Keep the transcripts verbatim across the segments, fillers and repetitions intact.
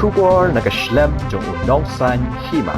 Khubor na ka shlem jong u nongsan hima.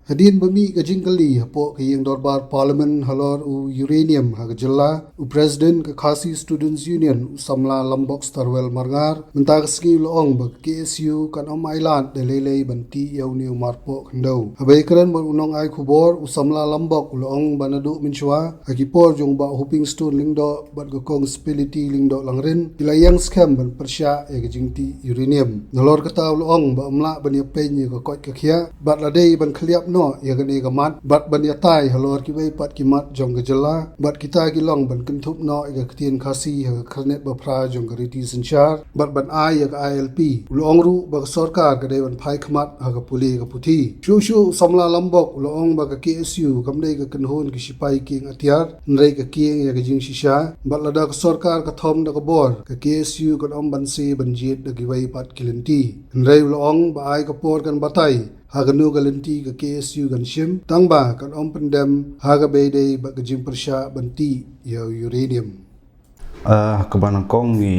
Hadien ba mih ka jingkylli hapoh ka ïing dorbar Parliament halor u uranium ha ka jylla, u President ka Khasi Students Union, u samla Lambok Starwell Marngar, mynta ka sngi u la ong ba ka K S U kan ym ailad da lei lei ban tih ïa une u marpoh khyndew. Haba ïakren bad u nongai khubor, u samla Lambok u la ong ba naduh mynshuwa ha ki por jong u Bah Hoping Stone Lyngdoh bad ka Kong Spility Lyngdoh Langrin, ki la ïeng skhem ban pyrshah ïa ka jingtih uranium. Nalor kata u la ong ba ym lah ban ïapeiñ ïa ka koit ka khiah bad la dei ban khylliap noh ïa kane ka mat bad ban ïatai halor kiwei pat ki mat jong ka jylla bad kita ki long ban kynthup noh ïa ka ktien Khasi ha ka khyrnit ba phra jong ka riti synshar bad ban ai ïa ka I L P. U la ong ruh ba ka sorkar ka dei ban phai khmat ha ka pule ka puthi. Shuh shuh u samla Lambok u la ong ba ka K S U kam dei ka kynhun ki shipai kieng atiar, hynrei ka kieng ïa ka jingshisha bad lada ka sorkar ka thom da ka bor, ka K S U kan ym banse ban jied da kiwei pat ki lynti. Hynrei u la ong ba ai ka por kan batai ha kano ka lynti ka K S U kan shim, tangba kan ym pyndem ha kaba ïadei bad ka jingpyrshah ban tih ïa u uranium. Ah, kaba nyngkong ngi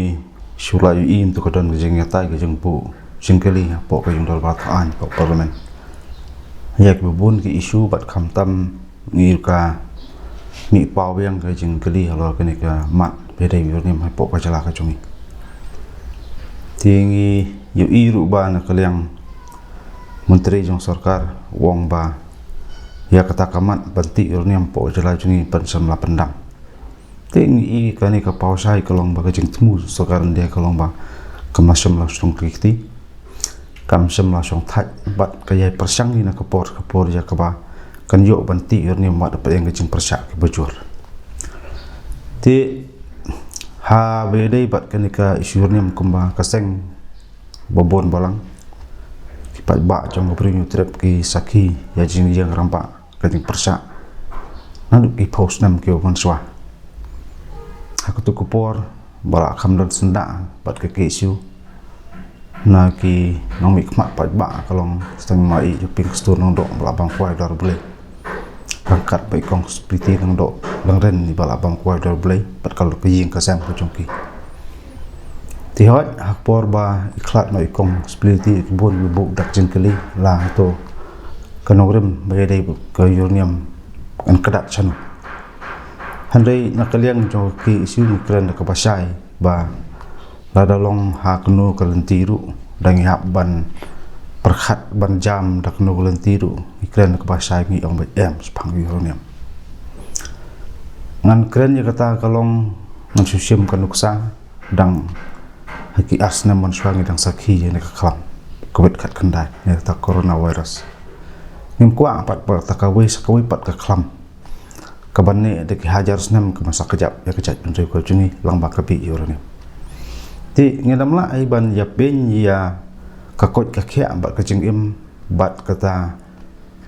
shu la ïohi mynta ka don ka jingïatai ka jingbuh jingkylli hapoh ka ïing dorbar thaiñ hapoh Parliament ïa kiba bun ki issue bad khamtam ngi ka mih paw biang ka jingkylli halor kane ka mat ba ïadei uranium hapoh ka jylla ka jong ngi. Te ngi ïohi ruh ba na ka liang Myntri jong sorkar u ong ba ïa kata ka mat ban tih uranium hapoh ka jylla jong ngi pan shym la pyndam. Te ngi i kane ka paw shai ka long ba ka jingthmu sorkar India ka long ba kam la shym la shong kti, kam shym la shong thait bad ka ïai pyrshang ïa na ka por ka por ïa kaba kan ïoh ban tih uranium bad da pyrshang ka jingpyrshah kaba jur. Te haba ïadei bad kane ka issue uranium kumba ka seng ba bun balang ki paidbah jong ka Bri Hynñiewtrep ki sakhi ïa jingïeng rangbah ka jingpyrshah naduh ki phew snem kiba mynshuwa. Ha kato ka por ba la kham don syndah bad ka K S U na ki nongmihkhmat paidbah ka long Tang Maiei Hoping Stone Lyngdoh ba la bam kwai Dor Blei. Ryngkat bad i Kong Spility Lyngdoh Langrin iba la bam kwai Dor Blei bad ka long ka ïing ka sem ka jong ki. Te hooid ha ka por ba i khlad noh i Kong Spility ki bun ki buh dak jingkylli la hato ka nongrim ba ïadei bad ka uranium kan kdat shano. Hynrei na ka liang jong ka K S U ngi kren da kaba shai ba lada long ha kano ka lynti ruh da ngi hap ban pyrkhat ban jam da kano ka lynti ruh ngi kren da kaba shai ngi ong ba em shaphang uranium. Ngan kren ïa kata ka long ngan shu shim ka nuksa dang ha ki ar snem mynshuwa ngi dang sakhi ïa kane ka khlam Covid khatkhyndai ne kata coronavirus. Ngim kwah pat ba kata kawei sa kawei pat ka khlam kaban neh da ki hajar snem ka masa kjap ïa ka jaitbynriew ka jong ngi lyngba ka bih uranium. Te ngin ym lah ai ban ïapeiñ ïa ka koit ka khiah bad ka jingim bad kata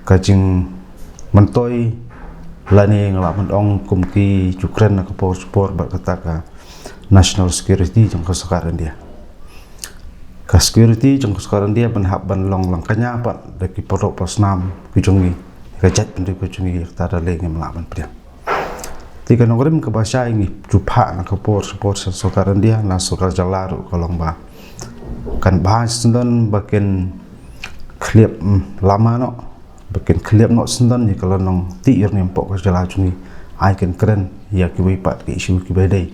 ka jingmyntoi lane nga lah ban ong kum ki ju kren na ka por sha por bad kata ka national security jong ka sorkar India. Ka security jong ka sorkar India ban hap ban long lang kñia pat da ki paralok parasnam ki jong ngi, ka jaitbynriew ka jong ngi, kata da lei ngim lah ban pdiang. Te ka nongrim kaba shai ngi ju phah na ka por sha por sha sorkar India, na sorkar jylla ruh ka long ba kan bha shisyndon ba kin khlieh, mm, lama noh, ba kin khlieh noh shisyndon ïa ka lynnong tih uranium hapoh ka jylla jong ngi. Ai kin kren ïa kiwei pat ki issue kiba ïadei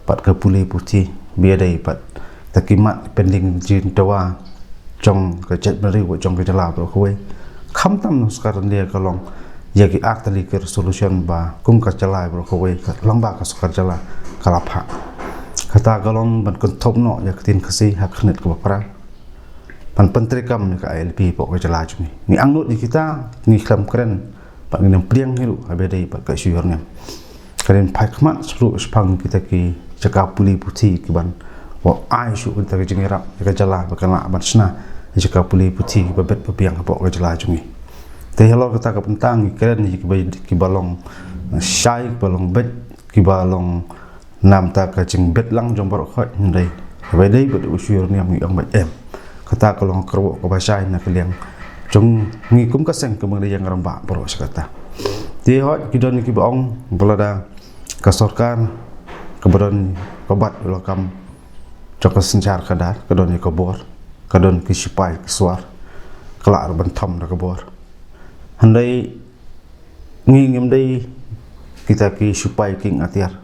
bad ka pule puthi, ba ïadei bad kita ki mat pending jingdawa jong ka jaitbynriew bad jong ka jylla baroh kawei. Khamtam na sorkar India ka long ïa ki artylli ki resolution ba kum ka jylla baroh kawei ka lyngba ka sorkar jylla ka la phah. Kata ka long ban kynthup noh ïa ka ktien Khasi ha ka khyrnit kaba phra ban pyntreikam ïa ka I L P hapoh ka jylla jong ngi. Ngi angnud ïa kita, ngi khlem kren bad ngin ym pdiang hi ruh haba ïadei bad ka issue uranium. Ka dei ban phai khmat shuh shaphang kita ki jaka pule puthi ki ban wa ai shuh kita ki jingïarap ïa ka jylla ba kan lah ban shna ïa jaka pule puthi kiba bit ba biang hapoh ka jylla jong ngi. Te halor kata ka bynta ngi kren ïa kiba, kiba long shai, kiba long beit, kiba long namar ka jingbit lang jong baroh khoit, hynrei haba ïadei bad u issue uranium ngi ong ba em. Kata ka long ka kyrwoh kaba shai na ka liang jong ngi kum ka seng kaba ngi ïeng rangbah baroh sha kata. Te hooid ki don kiba ong ba lada ka sorkar kaba don ka bat u la kam jong ka synshar khadar ka don ïa ka bor, ka don ki sipai ki suar, ka lah ruh ban thom da ka bor. Hynrei ngi ngim dei kita ki sipai king atiar,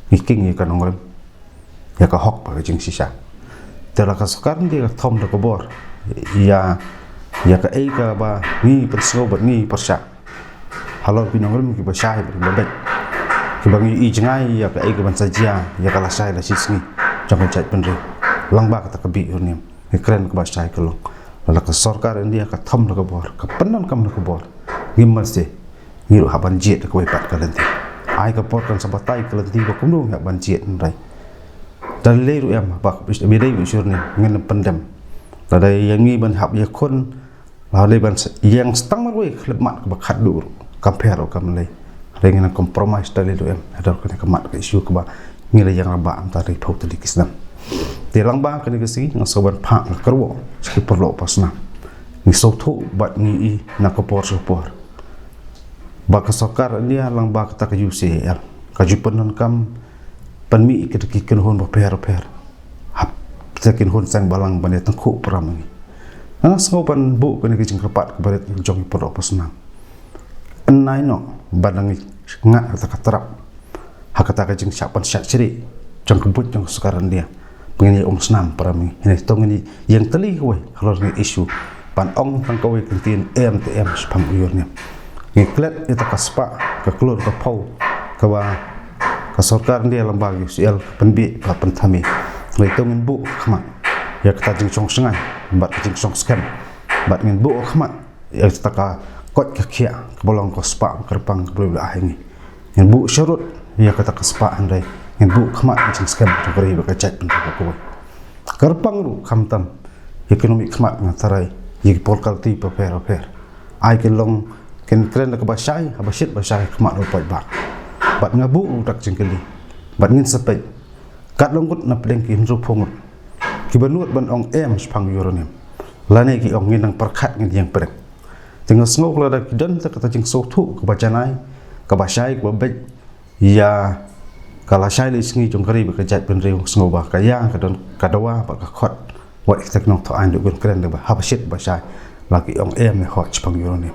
ngi king ïa ka nongrim, ïa ka hok bad ka jingshisha. Te la ka sorkar India ka thom da ka bor ïa, ïa kaei kaba ngi pynsngew bad ngi pyrshah halor ki nongrim kiba shai bad kiba beit, kiba ngi i jngai ïa kaei kaban sa jia ïa ka lashai lashisngi jong ka jaitbynriew. Lyngba kata ka bih urniam ngi kren kaba shai ka long, la ka sorkar India ka thom da ka bor, ka pyndonkam da ka bor, ngim marse, ngi ruh hap ban jied da kawei pat ka lynti. Ai ka por kan sa batai ka lynti ba kumno ngi hap ban jied, hynrei da lei ruh em ba ka bih dei bih urniam ngin pyndem. Da dei ïa ngi ban hap ïakhun, la dei ban s-, ïeng stang marwei ka khyllipmat kaba khatduh ruh, kam pher ruh kam lei. Hynrei ngin compromise da lei ruh em hadien kane ka mat ka issue kaba ngi la ïeng rangbah mynta da ki phew tylli ki snem. Te lyngba kane ka sngi nga sngew ban phah nga kyrwoh sha ki paralok parsnam. Ngi sngewthuh bad ngi i na ka por sha ka por ba ka sorkar India lyngba kata ka U C I L ka ju pyndonkam pynmih ïa kita ki kynhun bapher bapher, hap kita ki kynhun seng balang ban ïa tyngkhuh para ma ngi. Nga sngew ban buh kane ka jingkyrpad kaba rit jong ki paralok parsnam. Yn nai noh ba dang ngi ngat kata ka trap ha kata ka jingshah pynshah shrieh jong ka buit jong ka sorkar India ba ngin ïa um snam para ma ngi. Hynrei to ngin ïeng tylli kawei halor kane ka issue ban ong tang kawei ka ktien em te em shaphang u uranium. Ngi klet ïa kata ka spah ka klur ka phew kaba ka sorkar India lyngba ka U C I L ka pynbeit ka pynthame. Hynrei to ngin buh khmat ïa kata jingshong shngaiñ bad ka jingshong skhem bad ngin buh khmat ïa kata ka koit ka khiah kaba long ka spah kyrpang kaba la ai ha ngi. Ngin buh sharud ïa kata ka spah, hynrei ngin buh khmat ka jingskhem jong ka ri bad ka jaitbynriew kawei. Kyrpang ruh khamtam ïa ki nongmihkhmat, nga tharai ïa ki por kalti bapher bapher. Ai ki long kin kren da kaba shai, haba shit ba shai khmat u paidbah. Bad nga buh ruh da ka jingkylli bad ngin sa peit, kat long ngut na pdeng ki hynriewphew ngut kiba nud ban ong em shaphang uranium, lane ki ong ngin nang pyrkhat ngin ïeng pdeng. Te nga sngew lada ki don te kata jingsngewthuh kaba janai, kaba shai, kaba beit ïa ka lashai lashisngi jong ka ri bad ka jaitbynriew, sngew ba ka ïa ka don ka dawa bad ka khot wat kita ki nongthoh aiñ ruh kin kren da ba haba shit ba shai la ki ong em ne hooid shaphang uranium.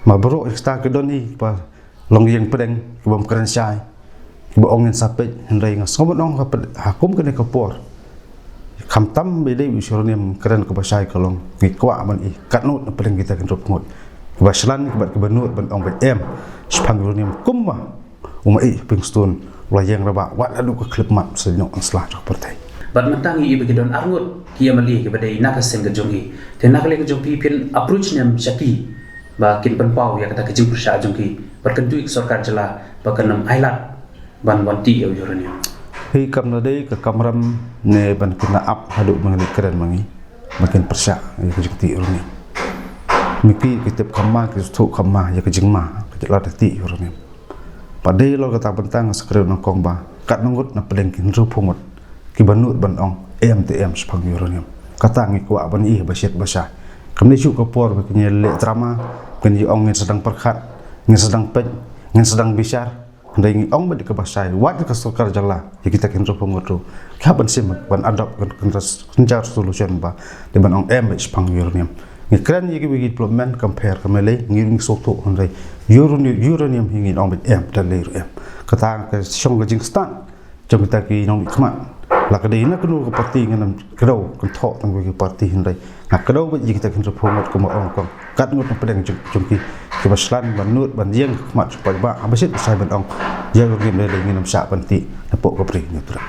Ma baroh ïa kata ki don hi ba long ïeng pdeng, ki bym kren shai, kiba ong ngin sa peit, hynrei nga sngew ban ong ha pd-, ha kum kane ka por, khamtam ba ïadei bad uranium, kren kaba shai ka long ngi kwah ban i katno na pdeng kita ki hynriewphew ngut kiba shlan, kiba, kiba nud ban ong ba em shaphang uranium kumba u Maieit Pingstone u la ïeng rangbah wat haduh ka khyllipmat sha ïing sla jong ka pyrthei. Bad mynta ngi i ba ki don ar ngut ki M L A kiba dei na ka seng ka jong i. Te na ka liang ka jong phi phin approach ne em sha ki ba kin pynpaw ïa kata ka jingpyrshah jong ki bad kyntu ïa ka sorkar jylla ba kan ym ailad ban wanti ïa u uranium? Hi kam na dei ka kamram ne ban kin ap haduh ba ngi kren ma ngi ba kin pyrshah ïa ka jingtih uranium. Ma ki ki tip kham ma, ki sngewthuh kham ma ïa ka jingma ka jylla da tih uranium. Bad dei halor kata bynta nga sa kren nyngkong ba katno ngut na pdeng ki hynriewphew ngut kiba nud ban ong em te em shaphang uranium. Kata ngi kwah ban i ba shit ba shai. Kam dei shuh ka por ba kin ïa leh drama, kin ïa ong ngin sa dang pyrkhat, ngin sa dang peit, ngin sa dang bishar. Hynrei ngi ong ba dei kaba shai, wat ka sorkar jylla ïa kita ki hynriewphew ngut ruh ki hap ban shim ban adopt kan, kan ras-, kan jar solution ba dei ban ong em ba shaphang uranium. Ngi kren ïa kiba ki development kam pher kam lei, ngi, ngi sngewthuh, hynrei uranium, uranium hi ngin ong ba em da lei ruh em. Kata ka shong ka jingstad jong kita ki nongmihkhmat. La ka dei na kano ka party, ngin ym kdew kynthoh tang ki party, hynrei nga kdew beit ïa kita ki hynriewphew ngut kumba ong kong, katno ngut na pdeng jong, jong ki kiba shlan ban nud ban ïeng khmat sha paidbah, haba shit ba shai ban ong ïa ka uranium lei lei ngin ym shah ban tih napoh ka bri ne u trai.